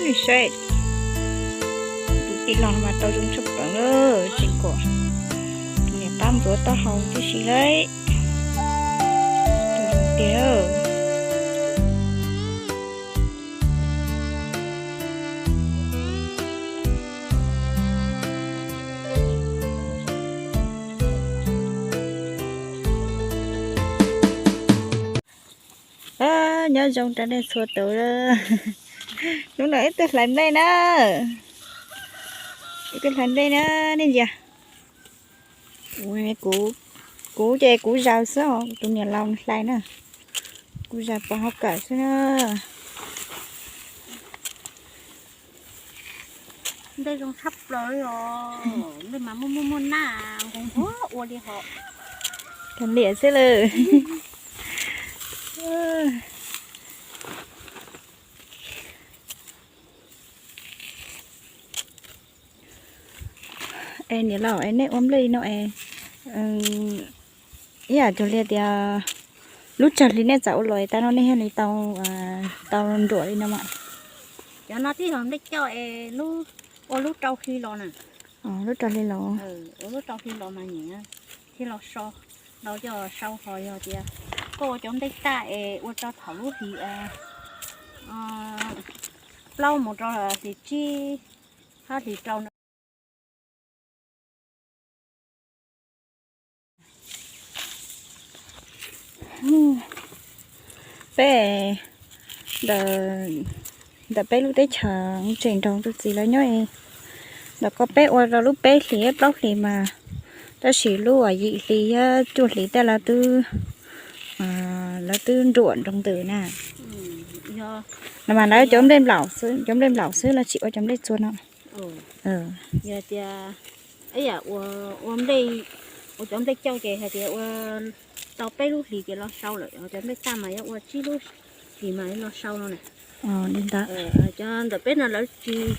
Saib, tus tij laug mas tau zoo tshaj plaws na, tseem kom niam pab ntxuav taub hau tib si lauj. Tau zoo tiag. Nyob zoo rau nej txhua tus. Hnub no ib tug hlais nplej na, ib tug hlais nplej na, nej ntsia. Kuv, kuv ces kuv zaws xwb os, tus niam laus hlais na, kuv zaws pov hauv kawm xwb na. Nplej zoo tshaj plaws li os, nplej mas muaj muaj muaj naj nqus nquag ua li hos. Kawg liam xwb lawm. Es niam laus es nej ua nplej li no es, ib yam cuag li tias lub tsawg hli nej txawm ua los es tag no nej thiaj li tau, tau nruam li no mas? Cov no twb yog nplej cauj es ua lub rau hli los na. Lub rau hli los. Ua lub rau hli los mas nyiam thiaj los sau, los coj sau ho yog tias koj ua cov nplej taj es ua rau thaum lub hlis plaub mus rau hlis tsib hab hlis rau na. Peb ntawm, ntawm peb lub teb chaws tseem nrog tus txiv lawv nyob, ntawm ko peb ua rau lub peb hlis plaub hlis mas, tab sis lub uas yim hlis thiab cuaj hlis tej lawv twb, lawv twb nruam nroo ntws na. No mas lawv cov nplej nplaum xwb, cov nplej nplaum xwb, lawv tsis ua cov nplej txua no. Yog tias ib yam ua, ua cov nplej cauj ces hais tias ua tau peb lub hlis ces los sau lawm, cov nplej taj mas yuav ua tsib lub hlis mas los sau no na. Li ntawd. Cov ntawm peb no lawv tsis,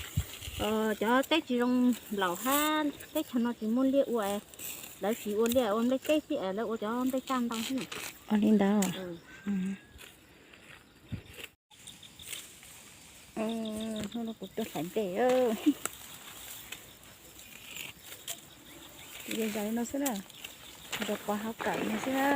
cov teb tsis zoo nplaum hab teb chaws no tsis muaj liaj ua, lawv tsis ua liaj ua nplej teb xwb, lawv ua cov nplej taj ntau xwb na. Li ntawd. Hnub no kuv tuaj hlais nplej, zaws li no xwb na, zaws pov hauv kawm no xwb na.